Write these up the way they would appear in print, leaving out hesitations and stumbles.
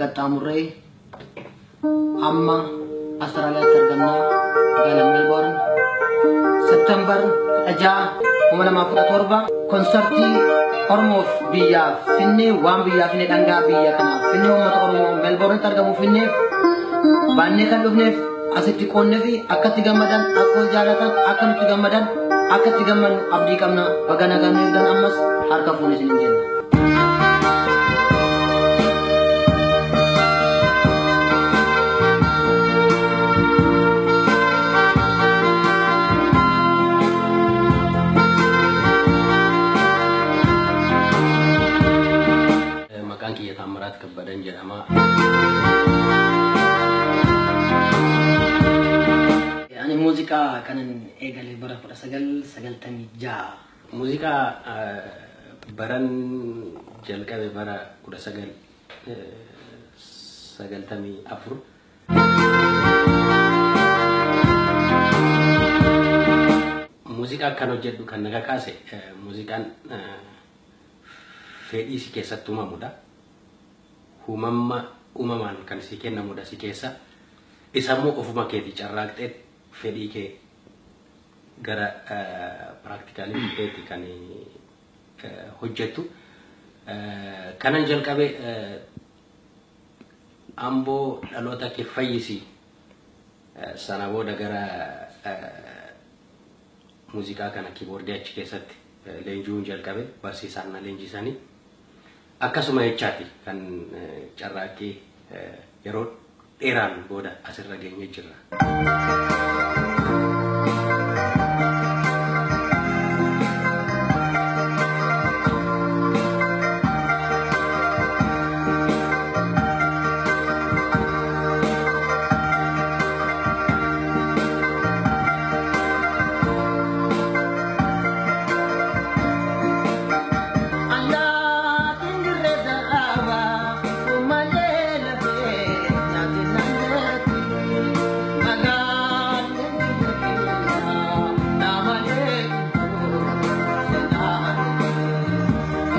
Qaxxaamurree amma Austraaliyaatti argamna, magaalaa Melbourne. September 16, 2017 konsartii Oromoof biyyaaf finnee, waan biyyaaf finnee, dhangaa biyya kanaaf finnee, uummata Oromoo Melbournetti argamu finneef baannee kan dhufneef asitti qoonnee fi akkatti gammadan, akka wal jaalatan, akka nutti gammadan, akka itti gammannu abdii qabna. Baga nagaan nu eegdan, ammas harka fuune isiniin jenna. Maqaan kiyya Taammiraat Kabbadan jedhama. Ani muuziqaa kanan eegale bara 1996. Muuziqaa baran jalqabe bara 1994. Muuziqaa kan hojjedhu kan na kakaase, muuziqaan fedhii si keessatti uumamudha. Uumamma uumamaan kan si kennamudha si keessa. Isa immoo ofuma keetii carraaqxee fedhii kee gara practicalii fiddeetti kan hojjettu. Kanan jalqabe Amboo dhaloota kee fayyisi, sana booda gara muuziqaa kana keyboardii achi keessatti leenji'uun jalqabe, barsiisaan na leenjisanii. Akkasuma jechaati kan carraaqqii yeroo dheeraan booda asirra geenye jirra. Allaatiin dirree daraabaa uummalee lafee nyaati nandeetti magaalee biyya keenyaa naamalee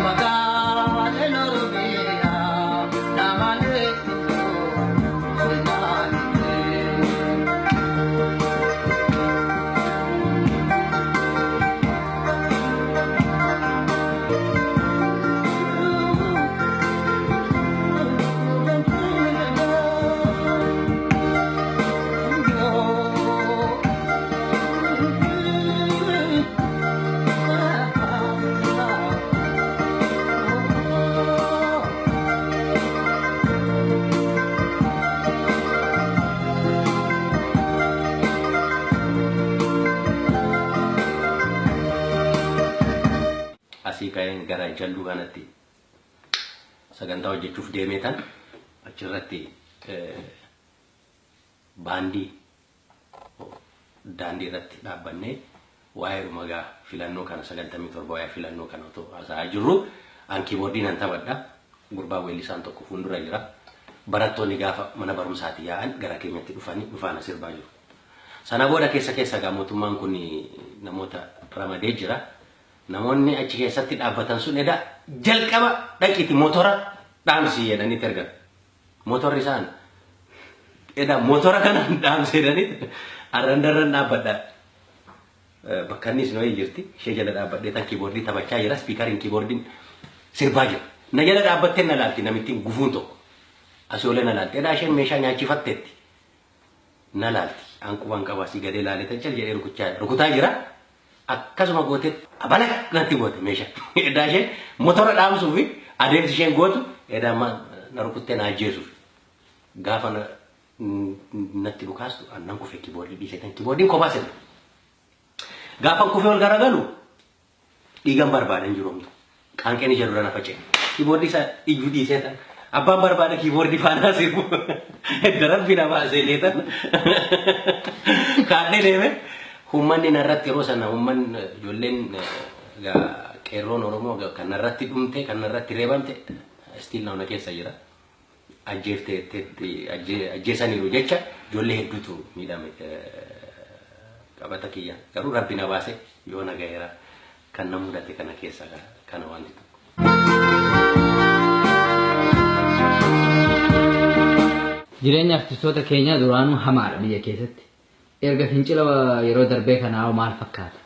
magaalee Oromiyaa naamalee seenaa. Asii ka'een gara Jalluu kanatti sagantaa hojjechuuf deemee tan achirratti baandii daandii irratti dhaabbannee waa'ee dhumagaa filannoo kana 97, waa'ee filannoo kana otoo haasa'aa jirru, an keyboardii nan taphadha. Gurbaa weellisaan tokko fuuldura jira. Barattoonni gaafa mana barumsaatti yaa'an gara keenyatti dhufanii dhufaana sirbaa jiru. Sana booda keessa keessa gaa mootummaan kun namoota ramadee jira. Namoonni achi keessatti dhaabbatan sun edaa jalqaba dhaqiiti motora dhaamsi jedhanitti ergan. Motorri isaan edaa motora kana dhaamsi jedhanitti arran darran dhaabbadha. Bakka innis nu jirti, ishee jala dhaabbadhee tan keyboardii taphachaa jira, speakeriin keyboardiin sirbaa jira. Na jala dhaabbattee na laalti namittiin gufuun tokko. Asii olee na laalti. Edaa isheen meeshaa nyaachifatteetti. Na laalti. An quban qaba, asii gadee laalee tan cal jedhee rukutaa jira. Akkasuma gootee abala natti goote meeshaa. Edaa isheen motora dhaamsuu fi adeemsi isheen gootu edaa na rukuttee na ajjeesuuf. Gaafa natti dhukaastu annan kufee keyboardii dhiisee tan keyboardiin kophaa sirba. Gaafa kufee ol garagalu dhiigan barbaadan jiru homtu. Qaanqeen ija dura na faca'e. Keyboardii isaa iyyuu dhiisee tan abbaan barbaada keyboardii faanaa sirbu. Darabbi na baasee jeetan. Kaadhee deeme. Uummanni narratti yeroo sana uummanni ijoolleen qeerroon Oromoo kan narratti dhumte, kan narratti reebamte still na keessa jira. Ajjeefte, ajjeesaniiru jecha ijoollee hedduutu miidhame qabata kiyya. Garuu Rabbi na baase, yoo na gaheera kan na mudate kana keessa kana wanti tokko. Jireenya artistoota keenyaa duraanuu hamaadha biyya keessatti. Erga fincila yeroo darbee kanaa maal fakkaata?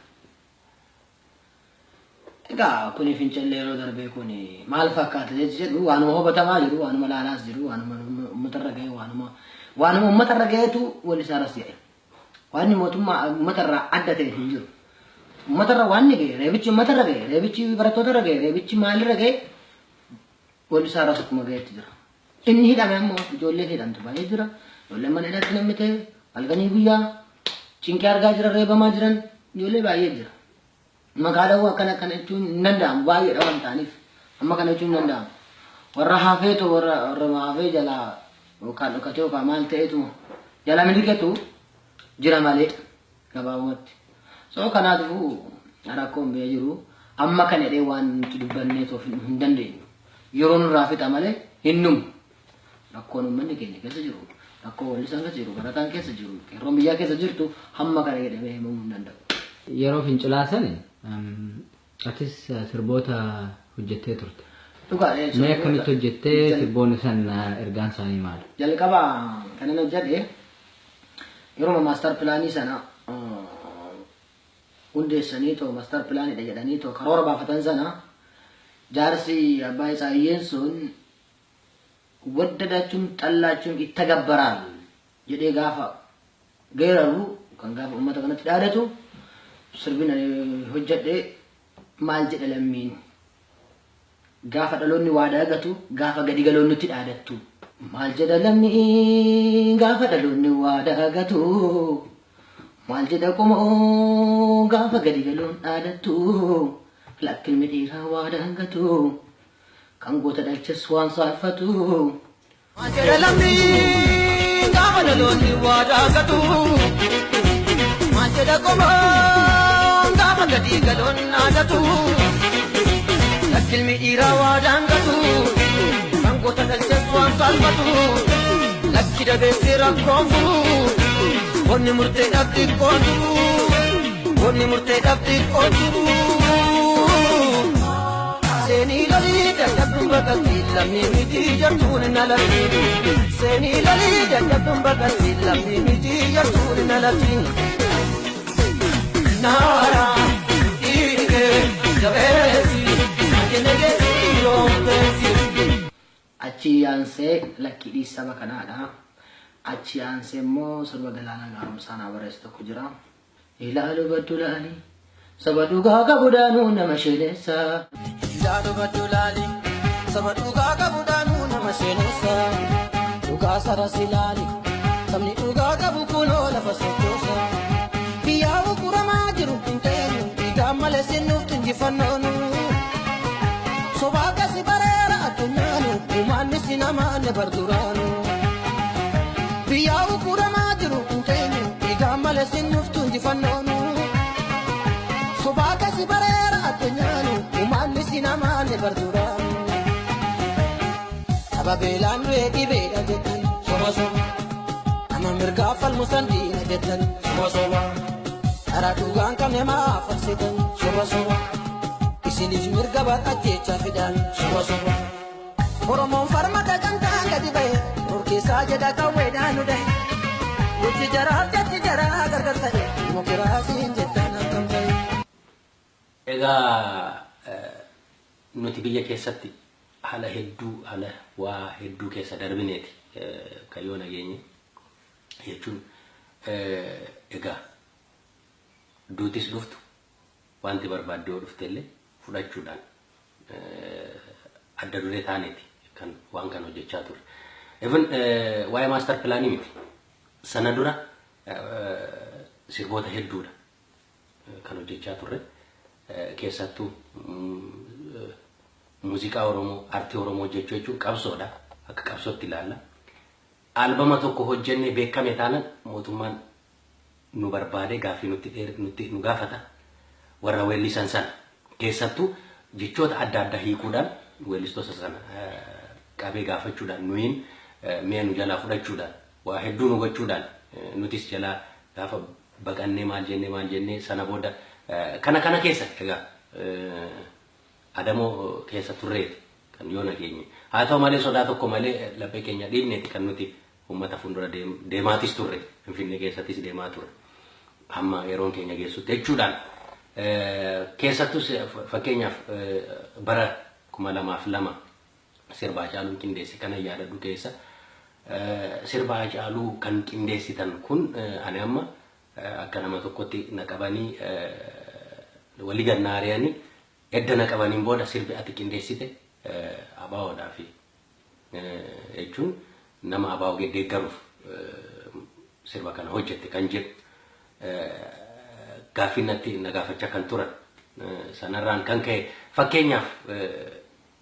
Egaa kuni fincilli yeroo darbee kuni maal fakkaata jedhu waanuma hubatamaa jiru, waanuma laalaas jiru, waanuma uummatarra ga'e, waanuma uummatarra ga'eetu wal isaarras ga'e. Waan mootummaa uummatarraa adda ta'e hin jiru. Uummatarra waan ni ga'e, reebichi uummatarra ga'e, reebichi barattootarra ga'e, reebichi maalirra ga'e wal isaarras akkuma ga'etti jira. Inni hidhame ammoo ijoolleen hidhamtu baay'ee jira. Ijoolleen mana hidhatti namni ta'e halkanii guyyaa cinqee argaa jiran, reebamaa jiran ijoollee baay'ee jira. Maqaa akkana akkana jechuun hin danda'amu, baay'eedha waan ta'aniif amma kana jechuun hin danda'amu. Warra hafeetu warra hafee jalaa yookaan dhokatee yookaan maal ta'eetu jala miliqetu jira malee gabaabumatti. So kanaafuu rakkoon biyya jiru amma kana jedhee waan nuti dubbannee toof hin dandeenyu. Yeroo nurraa fixa malee hin dhumu. Rakkoon uummanni keenya keessa jiru, rakkoo wallisaan keessa jiru, barataan keessa jiru, qeerroon biyyaa keessa jirtu hamma kana jedhamee himamuu hin danda'u. Yeroo fincilaa sani atis sirboota hojjettee turte. Dhugaadha. Mee akkamitti hojjettee sirboonni san ergaan isaanii maali? Jalqaba kan inni hojjedhe yeroo master planii sana hundeessanii too master planiidha jedhanii too karoora baafatan sana jaarsi abbaa isaayyeen sun ወደዳችሁም ጠላችሁም ይተገበራል jedhee gaafa geeraru kan gaafa uummata kanatti dhaadatu sirbin ani hojjedhe maal jedha lammiin gaafa dhaloonni waa daagatu gaafa gadi galoon nutti dhaadattu maal jedha lammiin gaafa dhaloonni waa daagatu maal jedha qomoo gaafa gadi galoon dhaadattu lakkilmi dhiiraa waa daagatu kan goota dhalches waan saalfatu maal jedha lammiin gaafa dhaloonni waa daagatu maal jedha qomoo gaafa gadi galoon dhaadatu lakkilmi dhiiraa waa daangatu kan goota dhalches waan saalfatu lakki dabeessi rakkoon furu Onni murteedhaaf xiqqoon turu Onni murteedhaaf xiqqoon turu Seenii lalii dadhabduun baqatti lammii miti jartuun na latti Seenii lalii dadhabduun baqatti lammii miti jartuun na latti Naara dhiigee jabeessi nageessi yoomteessi. Achi aansee lakkii saba kanaadha. Achi aansee immoo sirba Galaanaa Gaaromsaa naa barreesse tokko jira. Ilaalu baddu laali saba dhugaa qabu daanuu nama sheleessa. Ilaalu baddu laali saba dhugaa qabu daanuu nama sheleessa. Dhugaa saras ilaali sabni dhugaa qabu kunoo lafa sochoosa. Biyyaa gurguramaa jiru hin teenyu dhiigaan malee sinuuf injifannoonu. Sobaa akkasii bareera addunyaanu uumaanni si namaanne barduraanu. Biyyaa gurguramaa jiru hin teenyu dhiigaan malee sinuuf injifannoonu. Sobaa akkasii bareera addunyaanu uumaanni si namaanne barduraanu. Saba beelaan du'ee dhibeedha jettan soba soba. Nama mirgaa falmu san diina jettan soba soba. Karaa dhugaan qabne maaf farsitan soba soba. Isiniif mirga bar'acheechaa fidan soba soba. Oromoon farma dhaqantaan gadi ba'e murkeessaa jedha qawweedhaan nu dhahe. Gochi jaraaf jechi jaraa gargar ta'e dimokiraasiin jettan akkam ta'e. Egaa nuti biyya keessatti haala hedduu haala waa hedduu keessa darbineeti kan yoo nageenye jechuun egaa duutis dhuftu wanti barbaadde yoo dhufte illee fudhachuudhaan adda duree taaneeti kan waan kana hojjechaa turre. Even waa'ee master planii miti. Sana dura sirboota hedduudha kan hojjechaa turre. Keessattuu muuziqaa Oromoo, aartii Oromoo hojjechuu jechuun qabsoodha. Akka qabsootti ilaalla. Albama tokko hojjennee beekame taanaan mootummaan nu barbaade gaaffii nutti nu gaafata. Warra weellisan sana keessattuu jechoota adda addaa hiikuudhaan weellistoota sana qabee gaafachuudhaan nuyin mi'a nu jalaa fudhachuudhaan waa hedduu nu gochuudhaan nutis jalaa gaafa baqannee maal jennee sana booda kana keessa egaa adamoo keessa turreeti kan yoo nageenye. Haa ta'u malee sodaa tokko malee laphee keenya dhiibneeti kan nuti Uummata fuuldura deemaatis turre, Finfinnee keessattis deemaa turre. Amma yeroon keenya geessutti jechuudhaan keessattuu fakkeenyaaf bara 2002 sirba Hacaaluun qindeesse kana yaadadhu keessa sirba Hacaaluu kan qindeessitan kun ani amma akka nama tokkotti na qabanii walii gad na ari'anii edda na qabaniin booda sirbi ati qindeessite ABOdhaa fi jechuun nama ABO deeggaruuf sirba kana hojjette kan jedhu gaaffii natti na gaafachaa kan turan sanarraan kan ka'e fakkeenyaaf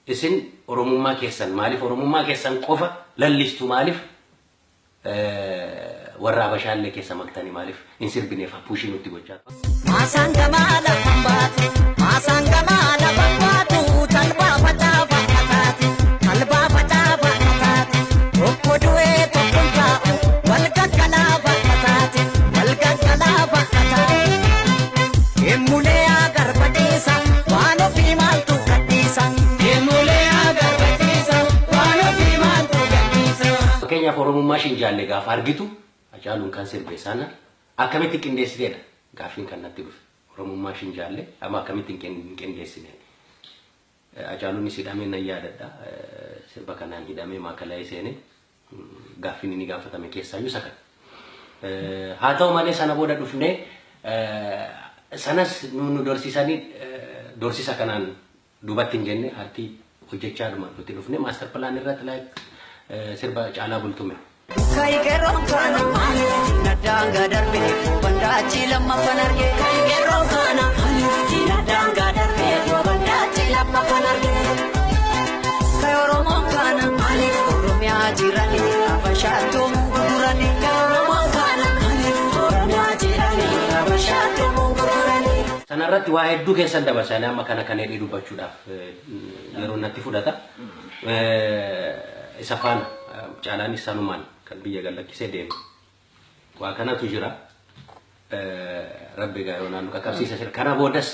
isin Oromummaa keessan maaliif Oromummaa keessan qofa lallistu maaliif warra Habashaallee keessa maktanii maaliif hin sirbineef pushii nutti gochaa. Maasaan gamaa lafan baatu, maasaan gamaa lafan baatu, talbaa facaafa kataati, talbaa facaafa kataati. Tokko du'ee tokko hin taa'u, wal gaggalaafa kataati, wal gaggalaafa kataati. Emulee agarbachiisa, waan ofii maaltu gadhiisa. Emulee agarbachiisa, waan ofii maaltu gadhiisa. Fakkeenyaaf Oromummaa ishiin jaalle gaafa argitu Hacaaluun kan sirbe sana akkamitti qindeessiteedha gaaffiin kan natti dhufe. Oromummaa ishiin jaalle amma akkamitti hin qindeessine. Hacaaluunis hidhamee nan yaadadha. Sirba kanaan hidhamee maakalaa'ee seene gaaffiin inni gaafatame keessaayyuu isa kana. Haa ta'u malee sana booda dhufnee sanas nu dorsiisanii dorsisa kanaan duubatti hin jenne aartii hojjechaadhuma nuti dhufne master plan irratti like sirba Caalaa Bultume. Kayigeroo kana daangaa darbee bandaachi lammaffan arge. Kayigeroo kana daangaa darbee bandaachi lammaffan arge. Kay Oromoon kana Oromiyaa jirani Habashaattuu gurgurani. Kay Oromoon kana Oromiyaa jirani Habashaattuu gurgurani. Sanarratti waa hedduu keessan dabarsanii amma kana kan hidhee dubbachuudhaaf yeroo natti fudhata. Isa faana Caalaanis sanumaan kan biyya gallakkisee deeme. Waa kanatu jira. Rabbi egaa yoo naannoo qaqqabsiisa jira. Kana boodas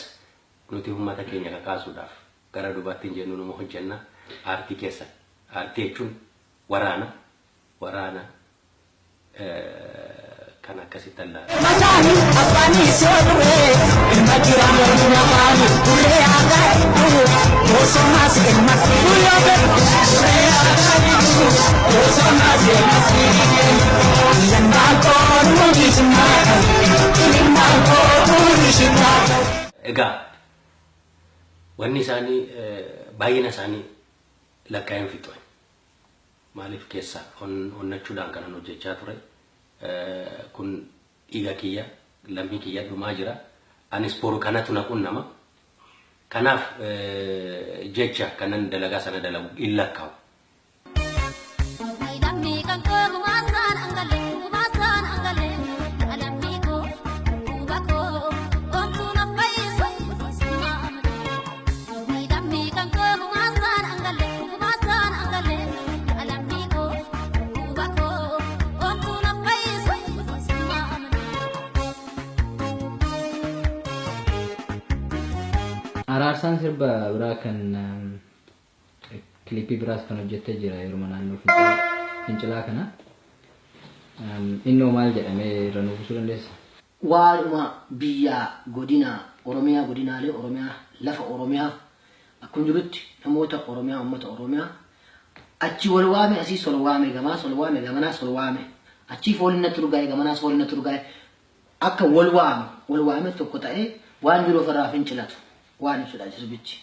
nuti uummata keenya kakaasuudhaaf gara dubaatti hin jennu numa hojjenna aartii keessa. Aartii jechuun waraana waraana kan akkasitti allaala. Mataani afaanii soorree ilma jiraa mormina maali ulee aadaa hedduu bosonaas ilmatti ulee aadaa hedduu bosonaas ilmatti ilmaan koonu nishinaa ilmaan koonu nishinaa. Egaa wanni isaanii baay'ina isaanii lakkaa'een fixu. Maaliif keessa onnachuudhaan kanan hojjechaa ture. Kun dhiiga kiyya lammii kiyya dhumaa jira. Anis boru kanatu na qunnama. Kanaaf jecha kanan dalagaa sana dalagu hin lakkaa'u. Araarsaan sirba biraa kan kilipii biraas kan hojjettee jira yeroo naannoo fincilaa kana. Innoo maal jedhamee irra nuuf ibsuu dandeessa? Waanuma biyya godina Oromiyaa godinaalee Oromiyaa lafa Oromiyaa akkuma jirutti namoota Oromiyaa uummata Oromiyaa achi wal waame asii sol waame gamaas wal waame gamanaas wal waame achii fooliin natti urgaa'e gamanaas fooliin natti urgaa'e akka wal waame wal waame tokko ta'ee waan jiru ofirraa fincilatu waan ibsudha sirbichi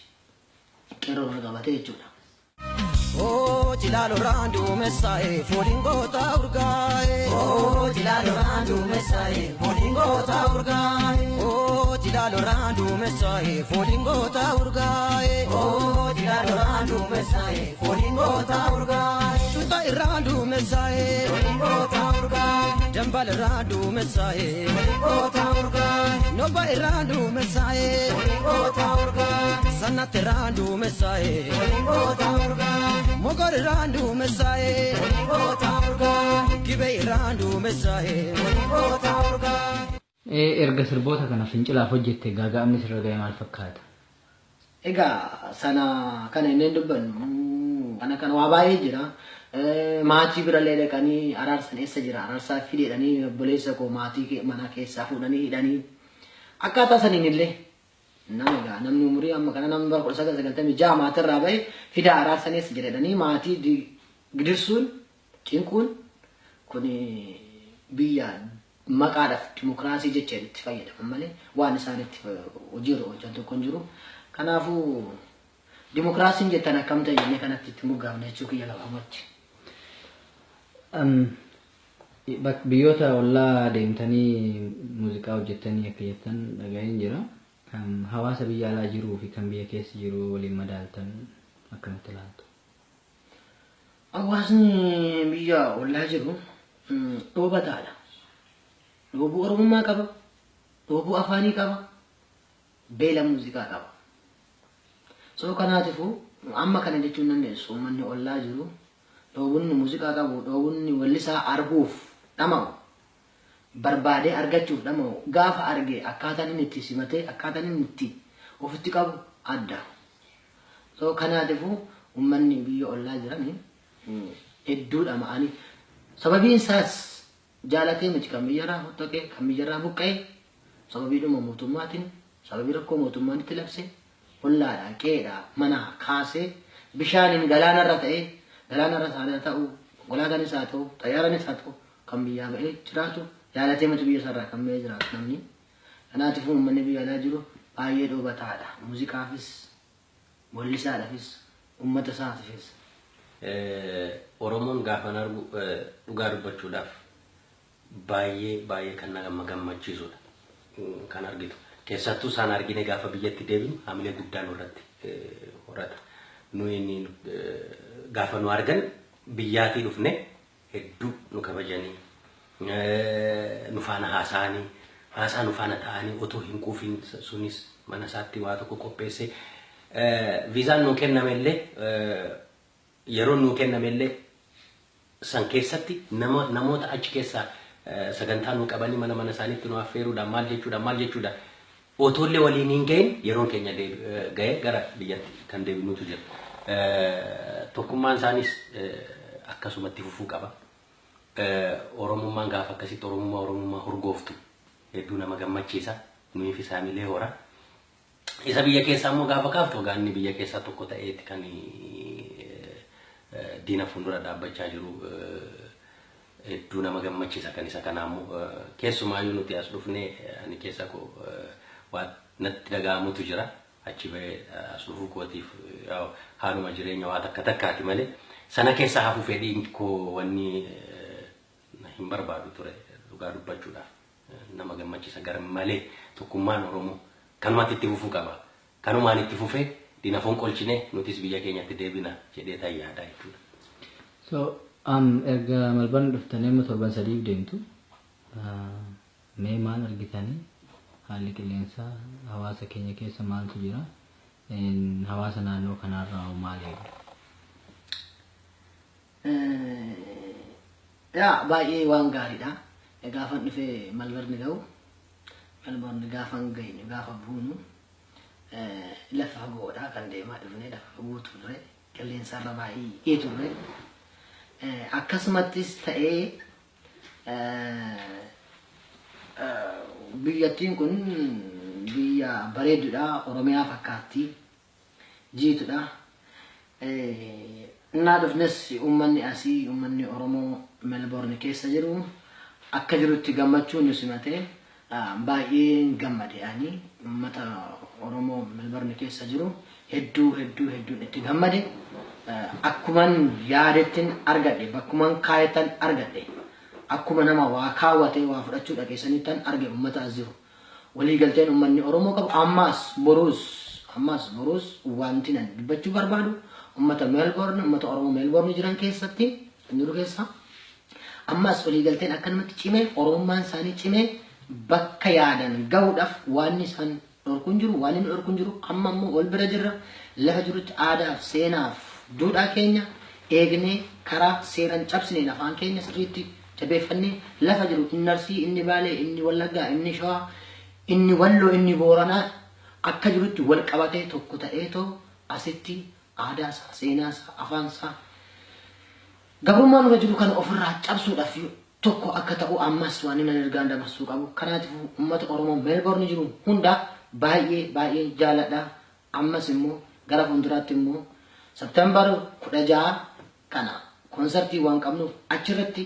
qeerroo wal qabatee jechuudha. Oh, jilalo randu mesae, folingo taurgae. Oh, jilalo randu mesae, folingo taurgae. Oh, jilalo randu mesae, folingo taurgae. Oh, jilalo randu mesae, folingo taurgae. Tuta irrandu mesae, folingo taurgae. Dambal irrandu mesae, folingo taurgae. Noba irrandu mesae, folingo taurgae. Sanat irrandu mesae, folingo taurgae. Mogor irrandu mesae, folingo taurgae. Gibe irrandu mesae, folingo taurgae. Erga sirboota kana fincilaaf hojjette gaaga'amni sirra ga'e maal fakkaata? Egaa sana kana inni dubbannu kana kana waa baay'ee jira. Maatii birallee dhaqanii araarsan eessa jira araarsaa fideedhanii obboleessa koo maatii mana keessaa fuudhanii hidhanii akkaataa saniin illee nama egaa namni umurii amma kana namni bara 1996 maatirraa bahe fidaa araarsan eessa jira jedhanii maatii gidirsuun cinquun kun biyya maqaadhaaf dimokiraasii jecha itti fayyadaman malee waan isaan itti hojiirra oolchan tokko hin jiru. Kanaafuu dimokiraasiin jettan akkam ta'e jennee kanatti itti moggaafne jechuu kiyya gabaabumatti. Biyyoota ollaa deemtanii muuziqaa hojjettanii akka jettan dhaga'een jira. Hawaasa biyya alaa jiruu fi kan biyya keessa jiru waliin madaaltan akkamitti ilaaltu? Hawaasni biyya ollaa jiru dhoobataadha. Dhoobuu Oromummaa qaba, dhoobuu afaanii qaba, beela muuziqaa qaba. So kanaatiifuu amma kana jechuun dandeessu uummanni ollaa jiru dhoobunni muuziqaa qabu, dhoobunni wallisaa arguuf dhama'u, barbaadee argachuuf dhama'u, gaafa arge akkaataan inni itti simatee akkaataan inni itti ofitti qabu adda. So kanaatiifuu uummanni biyya ollaa jiran hedduu dhama'anii sababiin isaas jaalatee miti kan biyyarraa fottokee kan biyyarraa buqqa'e sababiidhuma mootummaatiin sababii rakkoo mootummaan itti labse ollaadha qe'eedha mana kaasee bishaaniin galaanarra ta'ee galaanarra isaa ta'u konkolaataanis haa ta'u xayyaaranis haa ta'u kan biyyaa ba'ee jiraatu jaalatee miti biyya isaarraa kan ba'ee jiraatu namni. Kanaatiifuu uummanni biyya alaa jiru baay'ee dhoobataadha. Muuziqaafis wallisaadhaafis uummata isaatiifis. Oromoon gaafan argu dhugaa dubbachuudhaaf baay'ee baay'ee kan nama gammachiisudha. Kan argitu. Keessattuu isaan argine gaafa biyyatti deebinu hamilee guddaa nurratti horata. Nuyi gaafa nu argan biyyaatii dhufne hedduu nu kabajanii nu faana haasa'anii haasaa nu faana ta'anii otoo hin quufin sunis mana isaatti waa tokko qopheesse. Viizaan nuu kennamellee yeroon nuu kennamellee san keessatti namoota achi keessaa sagantaa nuu qabanii mana mana isaaniitti nu affeeruudhaan maal jechuudhaan otoollee waliin hin gahin yeroon keenya ga'ee gara biyyatti kan deebinuutu jira. Tokkummaan isaanis akkasumatti fufuu qaba. Oromummaan gaafa akkasitti oromummaa hurgooftu hedduu nama gammachiisa. Nuyiif isaaniilee hora. Isa biyya keessaa immoo gaafa kaaftu gaanni biyya keessaa tokko ta'eeti kan diina fuuldura dhaabbachaa jiru hedduu nama gammachiisa kan isa kanaa immoo keessumaayyuu nuti as dhufnee ani keessa koo waan natti dhaga'amutu jira. Achi bahee as dhufuu kootiif haaluma jireenya waa takka takkaati malee sana keessa hafuu fedhiin koo wanni hin barbaadu ture dhugaa dubbachuudhaaf nama gammachiisa gara malee tokkummaan Oromoo kanumatti itti fufuu qaba. Kanumaan itti fufee diina foon qolchinee nutis biyya keenyatti deebina jedhee yaada jechuudha. So erga Melbourne dhuftanii amma torban sadiif deemtu mee maal argitanii haalli qilleensaa hawaasa keenya keessa maaltu jira hawaasa naannoo kanaarraa hoo maal eegdu? Yaa baay'ee waan gaariidha. Gaafan dhufee Melbourne ga'u Melbourne gaafan gahinu gaafa buunu lafa fagoodha kan deemaa dhufne lafa fagoo turre qilleensarra baay'ee turre. Akkasumattis ta'ee biyyattiin kun biyya bareedduudha Oromiyaa fakkaatti jiitudha. Innaa dhufnes uummanni asii uummanni Oromoo Melbourne keessa jiru akka jirutti gammachuun nu simatee baay'ee gammade ani uummata Oromoo Melbourne keessa jiru hedduu hedduu hedduun itti gammade. Akkuman yaadettin argadhe bakkuman kaayettan argadhe akkuma nama waa kaawwatee waa fudhachuu dhageessanittan arge uummata as jiru. Waliigalteen uummanni Oromoo qabu ammas boruus wanti nan dubbachuu barbaadu uummata Melbourne uummata Oromoo Melbourne jiran keessatti jiru keessa ammas waliigalteen akkanumatti cimee Oromummaan isaanii cimee bakka yaadan gahuudhaaf waan isaan dhorkuun jiru waan inni dhorkuun jiru amma immoo wal bira jirra lafa jirutti aadaaf seenaaf duudhaa keenya eegnee karaa seeran cabsineen afaan keenya sirriitti jabeeffannee lafa jiru inni Arsii inni Baalee inni Wallaggaa inni Shawaa inni Walloo inni Booranaa akka jirutti wal qabatee tokko ta'eetoo asitti aadaasaa seenaasaa afaansaa Gabrummaa nurra jiru kana ofirraa cabsuudhaaf tokko akka ta'u ammas waan inni ergaan dabarsuu qabu. Kanaatiif uummata Oromoo Meelboorni jiru hunda baay'ee baay'ee jaaladha. Ammas immoo gara fuulduraatti immoo September 16 kana konsartii waan qabnuuf achirratti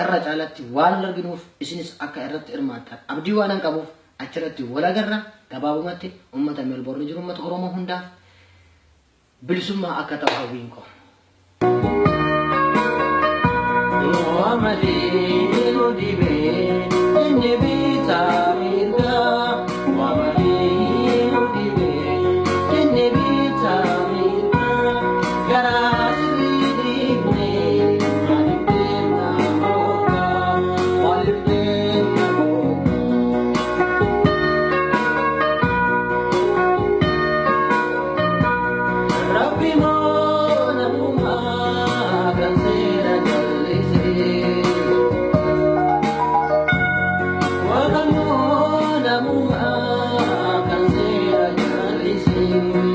irra caalatti waan arginuuf isinis akka irratti hirmaattan abdii waan hin qabuuf achirratti wal agarra. Gabaabumatti uummata Meelboorni jiru, uummata Oromoo hundaaf bilisummaa akka ta'u hawwiin koo. Rabbi moo namumaa kan seera jallisee. Waaqammoo namumaa kan seera jallisee.